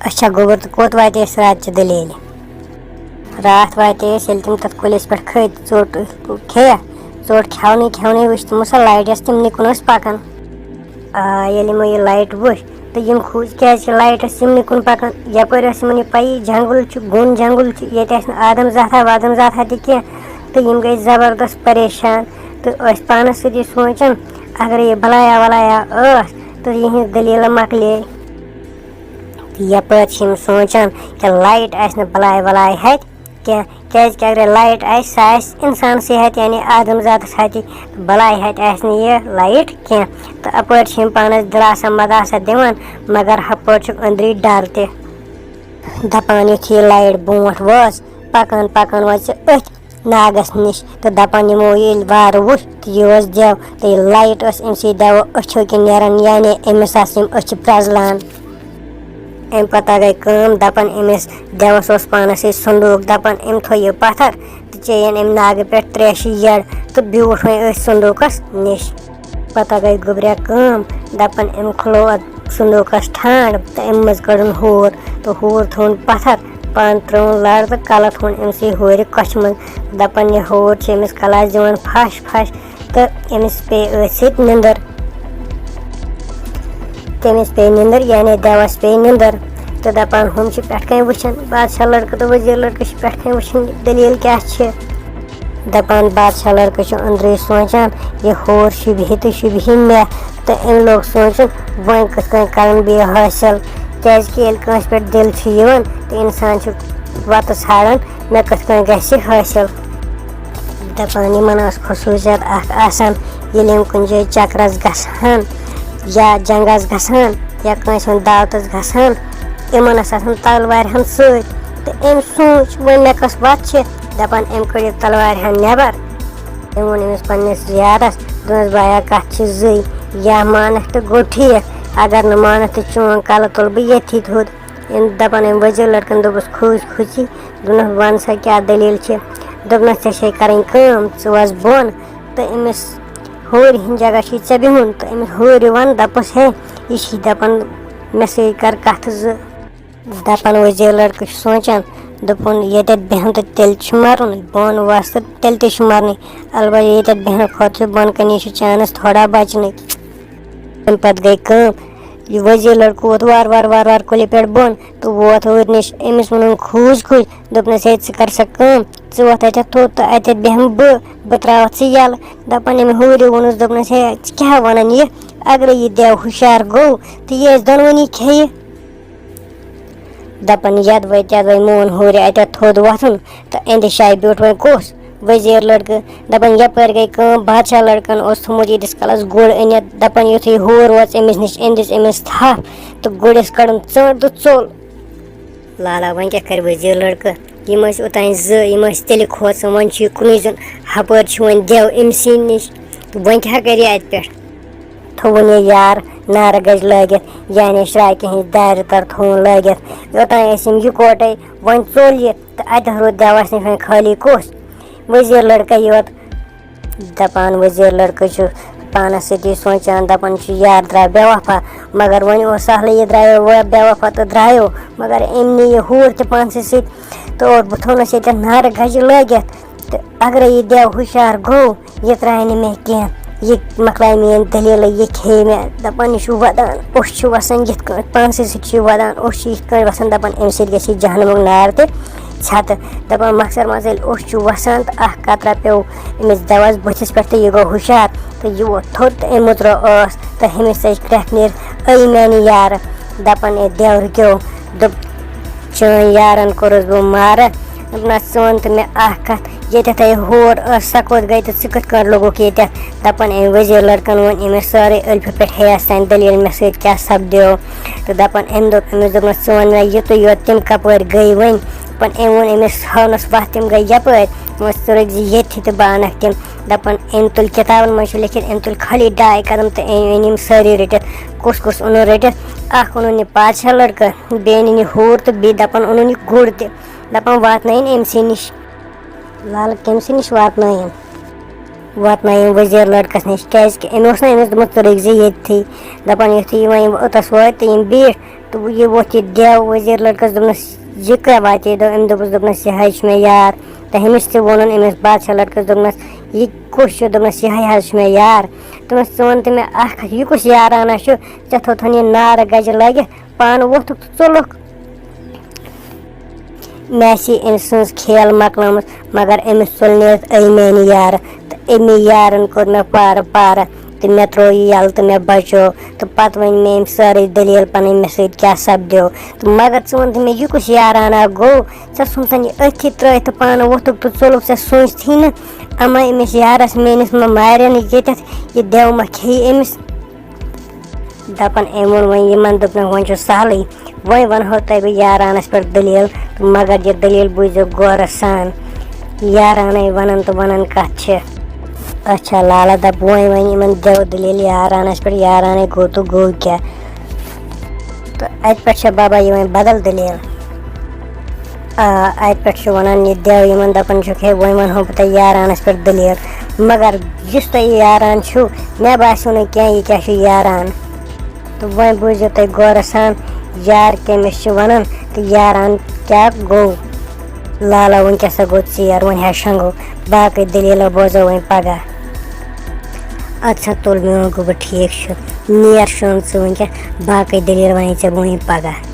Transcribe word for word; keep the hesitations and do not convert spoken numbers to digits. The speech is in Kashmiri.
اچھا گوٚبُر، تہٕ کوٚت واتے أسۍ راتچہِ دٔلیٖلہِ؟ راتھ واتے أسۍ، ییٚلہِ تِم تَتھ کُلِس پٮ۪ٹھ کھٔتۍ، ژوٚٹ کھیٚیَکھ، ژوٚٹ کھٮ۪ونٕے کھٮ۪ونٕے وٕچھ تِمو سۄ لایٹ یۄس تِمنٕے کُن ٲس پَکان۔ آ، ییٚلہِ یِمو یہِ لایٹ وٕچھ تہٕ یِم کھوٗژ، کیٛازِکہِ لایٹ ٲس یِمنٕے کُن پَکان۔ یَپٲرۍ ٲس یِمَن یہِ پَیی، جنٛگُل چھُ، گوٚن جنٛگُل چھُ، ییٚتہِ آسہِ نہٕ آدم زاتھا وادم زاتھا تہِ کینٛہہ۔ تہٕ یِم گٔے زبردست پریشان تہٕ ٲسۍ پانَس سۭتی سونٛچان، اگرے یہِ بَلایا وَلایا ٲس تہٕ یِہِنٛز دٔلیٖلہ مۄکلے۔ تہٕ یَپٲرۍ چھِ یِم سونٛچان کہِ لایٹ آسہِ نہٕ بَلاے وَلاے ہَتہِ کینٛہہ، کیٛازِکہِ اگرے لایٹ آسہِ، سۄ آسہِ اِنسانسٕے ہَتہِ، یعنی آدم زادَس ہَتہِ، تہٕ بَلاے ہَتہِ آسہِ نہٕ یہِ لایٹ کینٛہہ۔ تہٕ اَپٲرۍ چھِ یِم پانَس دِلاسا مَداسا دِوان، مگر ہَپٲرۍ چھُکھ أنٛدری ڈَر تہِ۔ دَپان یُتھُے یہِ لایٹ برونٛٹھ وٲژ، پَکان پَکان وٲژ یہِ أتھۍ ناگَس نِش تہٕ دَپان یِمو ییٚلہِ وارٕ وُچھ تہٕ یہِ اوس دٮ۪و، تہٕ یہِ لایٹ ٲس أمۍ سٕے دٮ۪وٕ أچھو کِنۍ نیران، یعنی أمِس آسہٕ یِم أچھِ پرٛزلان۔ اَمہِ پَتہٕ گٔے کٲم، دَپان أمِس دٮ۪وَس اوس پانَس سۭتۍ صندوٗق، دَپان أمۍ تھوٚو یہِ پَتھر تہٕ چیٚیَن أمۍ ناگہٕ پٮ۪ٹھ ترٛیشہِ یٔڈ تہٕ بیوٗٹھ وۄنۍ أتھۍ صندوٗقَس نِش۔ پَتہٕ گٔے گوٚبریا کٲم، دَپان أمۍ کھُلوو اَتھ صندوٗقَس ٹھانٛڈ تہٕ أمۍ منٛز کٔڑٕن ہوٗر تہٕ ہوٗر تھوٚوُن پَتھر، پانہٕ ترٛٲوٕن لَر تہٕ کَلہٕ تھوٚوُن أمۍ سٕے ہورِ کۄچھِ منٛز۔ دَپان یہِ ہوٗر چھِ أمِس کَلَس دِوان پھَش پھَش تہٕ أمِس پیٚیہِ أتھۍ سۭتۍ نِندٕر۔ تٔمِس پیٚیہِ نِندٕر، یعنی دٮ۪وَس پیٚیہِ نِندٕر۔ تہٕ دَپان ہُم چھِ پٮ۪ٹھٕ کَنۍ وٕچھان، بادشاہ لٔڑکہٕ تہٕ ؤزیٖر لٔڑکہٕ چھِ پٮ۪ٹھٕ کَنۍ وٕچھان، یہِ دٔلیٖل کیٛاہ چھِ؟ دَپان بادشاہ لٔڑکہٕ چھُ أنٛدرٕے سونٛچان، یہِ ہور شوٗبہِ ہے تہٕ شوٗبہِ ہے مےٚ۔ تہٕ أمۍ لوگ سونٛچُن، وۄنۍ کِتھ کٔنۍ کَرَن بہٕ یہِ حٲصِل؟ کیٛازِکہِ ییٚلہِ کٲنٛسہِ پٮ۪ٹھ دِل چھُ یِوان تہٕ اِنسان چھُ وَتہٕ ژھانٛڈان، مےٚ کِتھ کٔنۍ گژھِ یہِ حٲصِل؟ دَپان یِمَن ٲس خصوٗصیت اَکھ آسان، ییٚلہِ یِم کُنہِ جایہِ چَکرَس گژھٕ ہَن یا جنٛگَس گژھٕ ہَن یا کٲنٛسہِ ہُنٛد دعوتَس گژھٕ ہَن، یِمَن ٲس آسان تَلوارِ ہَن سۭتۍ۔ تہٕ أمۍ سونٛچ، وۄنۍ مےٚ کۄس وَتھ چھِ؟ دَپان أمۍ کٔڑ یہِ تَلوارِ ہَن نٮ۪بَر۔ أمۍ ووٚن أمِس پنٛنِس یارَس، دوٚپنَس، "بایا، کَتھ چھِ زٕے، یا مانَکھ تہٕ گوٚو ٹھیٖک، اگر نہٕ مانَکھ تہٕ چون کَلہٕ تُلہٕ بہٕ ییٚتھی تھوٚد۔" أمۍ دَپان أمۍ ؤزیٖر لٔڑکَن دوٚپُس، کھوٗژ کھوٗژی، دوٚپنَس، "وَن سا کیٛاہ دٔلیٖل چھِ؟" دوٚپنَس، "ژےٚ چھے کَرٕنۍ کٲم، ژٕ وَس بۄن تہٕ أمِس ہورِ ہِنٛدِ جگہ چھُے ژےٚ بِہُن تہٕ أمِس ہورِ وَن، دَپُس، ہے، یہِ چھِ دَپان مےٚ سۭتۍ کَر کَتھٕ زٕ۔" دَپان ؤزیٖر لٔڑکہٕ چھُ سونٛچان، دوٚپُن، "ییٚتٮ۪تھ بیٚہمہٕ تہٕ تیٚلہِ چھُ مَرُن، بۄن وَسہٕ تہٕ تیٚلہِ تہِ چھُ مَرنُے۔ البتہ ییٚتٮ۪تھ بیٚہنہٕ کھۄتہٕ چھُ بۄن کَنی چھُ چانس تھوڑا بَچنٕچ۔" تَمہِ پَتہٕ گٔے کٲم، یہِ ؤزیٖر لٔڑکہٕ ووت وارٕ وارٕ وارٕ وارٕ کُلہِ پٮ۪ٹھ بۄن تہٕ ووت ہورِ نِش۔ أمِس ووٚنُن کھوٗژ کھوٗژ، دوٚپنَس، "ہے، ژٕ کر سا کٲم، ژٕ وۄتھ اَتٮ۪تھ تھوٚد تہٕ اَتٮ۪تھ بیٚہمہٕ بہٕ، بہٕ ترٛاوَتھ ژٕ یَلہٕ۔" دَپان أمۍ ہورِ ووٚنُس، دوٚپنَس، "ہے، ژٕ کیٛاہ وَنان یہِ؟ اگرے یہِ دٮ۪و ہُشار گوٚو تہٕ یہِ اَسہِ دۄنوٕنی کھیٚیہِ۔" دَپان یَدوَے تَدوَے مون ہورِ اَتٮ۪تھ تھوٚد وۄتھُن تہٕ اَندِ جایہِ بیوٗٹھ وۄنۍ کُس؟ ؤزیٖر لٔڑکہٕ۔ دَپان یَپٲرۍ گٔے کٲم، بادشاہ لٔڑکَن اوس تھوٚمُت ییٖتِس کالَس گُر أنِتھ، دَپان یُتھُے ہور وٲژ أمِس نِش، أمۍ دِژ أمِس تھَپھ تہٕ گُرِس کٔڑٕن ژٔٹ تہٕ ژوٚل۔ لالا، وۄنۍ کیٛاہ کَرِ ؤزیٖر لٔڑکہٕ؟ یِم ٲسۍ اوٚتام زٕ، یِم ٲسۍ تیٚلہِ کھوژان، وۄنۍ چھُ یہِ کُنُے زوٚن، ہَپٲرۍ چھُ وۄنۍ دٮ۪و أمۍ سٕے نِش، تہٕ وۄنۍ کیٛاہ کَرِ یہِ اَتہِ پٮ۪ٹھ؟ تھوٚوُن یہِ یار نارٕ گَجہِ لٲگِتھ، یعنی شرٛاکہِ ہِنٛز دارِ تَر تھوٚوُن لٲگِتھ۔ یوٚتام ٲسۍ یِم یِکوَٹَے، وۄنۍ ژوٚل یہِ تہٕ اَتٮ۪تھ روٗد دٮ۪وَس نِش وۄنۍ خٲلی کُس؟ ؤزیٖر لٔڑکَے یوت۔ دَپان ؤزیٖر لٔڑکہٕ چھُ پانَس سۭتی سونٛچان، دَپان چھُ، "یار درٛاو بے وفا، مگر وۄنۍ اوس سہلٕے، یہِ درٛایو وۄنۍ بے وفا تہٕ درٛایو، مگر أمۍ نی یہِ ہوٗر تہِ پانسٕے سۭتۍ تہٕ اوٚڑ بہٕ تھوٚونَس ییٚتٮ۪تھ نارٕ گَجہِ لٲگِتھ، تہٕ اگرَے یہِ دٮ۪و ہُشار گوٚو، یہِ ترٛایہِ نہٕ مےٚ کینٛہہ، یہِ مۄکلایہِ میٛٲنۍ دٔلیٖلٕے، یہِ کھیٚیہِ مےٚ۔" دَپان یہِ چھُ وَدان، اوٚش چھُ وَسان یِتھ کٲٹھۍ، پانسٕے سۭتۍ چھُ یہِ وَدان، اوٚش چھُ یِتھ کٲٹھۍ وَسان، دَپان اَمہِ سۭتۍ گژھِ یہِ جہنمُک نار تہِ ژھٮ۪تہٕ۔ دَپان مۄخصر منٛز ییٚلہِ اوٚش چھُ وَسان تہٕ اَکھ قطرہ پیوٚو أمِس دٮ۪وَس بٕتھِس پٮ۪ٹھ تہٕ یہِ گوٚو ہُشار تہٕ یہِ ووٚتھ تھوٚد تہٕ أمۍ مُژرٲو ٲس تہٕ ہُمِس ژٔج کرٛٮ۪کھ نیٖر، "أے میٛانہِ یارٕ۔" دَپان، "اے دٮ۪و رُکیو۔" دوٚپ، "چٲنۍ یارَن کوٚرُس بہٕ مارٕ۔" دوٚپنَس، "ژٕ وَن تہٕ مےٚ اَکھ کَتھ، ییٚتٮ۪تھ یہِ ہور ٲس، سۄ کوٚت گٔے تہٕ ژٕ کِتھ کٲٹھۍ لوٚگُکھ ییٚتٮ۪تھ؟" دَپان أمۍ ؤزیٖر لٔڑکَن ووٚن أمِس سٲرٕے ألفہِ پٮ۪ٹھ ہیٚیَس تام دٔلیٖل مےٚ سۭتۍ کیٛاہ سَپدیو۔ تہٕ دَپان أمۍ دوٚپ أمِس، دوٚپنَس، "ژٕ وَن مےٚ یُتُے یوت تِم کَپٲرۍ گٔے وۄنۍ؟" دَپان أمۍ ووٚن أمِس، ہٲونَس وَتھ تِم گٔے یَپٲرۍ، دوٚپمَس، "ژٕ رُکۍ زِ ییٚتھی تہٕ بہٕ اَنَکھ تِم۔" دَپان أمۍ تُلۍ کِتابَن منٛز چھُ لیٚکھِتھ، أمۍ تُلۍ خٲلی ڈاے قدم تہٕ أمۍ أنۍ یِم سٲری رٔٹِتھ۔ کُس کُس اوٚنُن رٔٹِتھ؟ اَکھ اوٚنُن یہِ پادشاہ لٔڑکہٕ، بیٚیہِ أنِن یہِ ہوٗر تہٕ بیٚیہِ دَپان اوٚنُن یہِ گُر تہِ۔ دَپان واتنٲیِن أمۍ سٕے نِش۔ لالہٕ کٔمۍ سٕے نِش واتنٲیِن؟ واتنٲیِن ؤزیٖر لٔڑکَس نِش، کیٛازِکہِ أمۍ اوس نہ أمِس دوٚپمُت، "ژٕ رُکۍ زِ ییٚتھی۔" دَپان یُتھُے یہِ وۄنۍ یِم اوٚتَس وٲتۍ تہٕ یِم بیٖٹھۍ، تہٕ یہِ ووٚتھ یہِ دیو وزیر لڑکس، دوٚپنس، "یہِ کیٛاہ واتے دو؟" أمۍ دوٚپُس، دوٚپنس، "یہِ حظ چھُ مےٚ یار۔" تہٕ ہُمِس تہِ ووٚنُن أمِس بادشاہ لڑکس، دوٚپنس، "یہِ کُس چھُ؟" دوٚپنس، "یہِ حظ چھُ مےٚ یار۔" دوٚپنس، "ژٕ وَن تہٕ مےٚ اکھ کتھ، یہِ کُس یارانہ چھُ؟ ژےٚ تھوٚوتھن یہِ نارٕ گجہِ لٲگِتھ، پانہٕ ووٚتھُکھ تہٕ ژوٚلُکھ۔" مےٚ آسہِ أمۍ سٕنٛز کھیل مۄکلٲمٕژ، مگر أمِس ژوٚل نیٖرِتھ أے میٛانہِ یارٕ، تہٕ أمی یارَن کوٚر مےٚ پارٕ پارٕ، تہٕ مےٚ ترٛوو یہِ یَلہٕ تہٕ مےٚ بَچوو۔ تہٕ پَتہٕ ؤنۍ مےٚ أمۍ سٲرٕے دٔلیٖل پَنٕنۍ، مےٚ سۭتۍ کیٛاہ سَپدیو۔ تہٕ مگر ژٕ وَن تہٕ مےٚ، یہِ کُس یارانہ گوٚو؟ ژےٚ ژھُنتھَن یہِ أتھی ترٛٲوِتھ تہٕ پانہٕ ووٚتھُکھ تہٕ ژوٚلُکھ، ژےٚ سوٗنٛچتھٕے نہٕ اَما أمِس یارَس میٛٲنِس ما مارٮ۪ن ییٚتٮ۪تھ، یہِ دٮ۪و ما کھیٚیہِ أمِس؟ دَپان أمۍ ووٚن وۄنۍ یِمَن، دوٚپنَکھ، "وۄنۍ چھُ سہلٕے، وۄنۍ وَنہو تۄہہِ بہٕ یارانَس پٮ۪ٹھ دٔلیٖل، مگر یہِ دٔلیٖل بوٗزِو غورٕ سان، یارانَے وَنان تہٕ وَنان کَتھ چھِ۔" اچھا، لالا دَپ وۄنۍ وۄنۍ یِمَن دٮ۪و دٔلیٖل یارانَس پٮ۪ٹھ، یارانَے گوٚو تہٕ گوٚو کیٛاہ؟ تہٕ اَتہِ پٮ۪ٹھ چھےٚ بَبا یِوان بدل دٔلیٖل۔ آ، اَتہِ پٮ۪ٹھ چھُ وَنان یہِ دٮ۪و یِمَن، دَپان چھُکھ، "ہے، وۄنۍ وَنہو بہٕ تۄہہِ یارانَس پٮ۪ٹھ دٔلیٖل، مگر یُس تۄہہِ یہِ یاران چھُو، مےٚ باسیو نہٕ کینٛہہ یہِ کیٛاہ چھُ یاران۔ تہٕ وۄنۍ بوٗزِو تُہۍ غورٕ سان، یار کٔمِس چھِ وَنان تہٕ یاران کیٛاہ گوٚو۔ لالا، وٕنکٮ۪س ہا گوٚو ژیر، وۄنۍ ہا شۄنٛگو، باقٕے دٔلیٖلہ بوزو وۄنۍ پَگاہ۔" اَدٕ سا تُل میون گوٚبُر، ٹھیٖک چھُ، نیر شۄنٛگ ژٕ وٕنکٮ۪س، باقٕے دٔلیٖل وَنے ژےٚ بہٕ وۄنۍ پَگاہ۔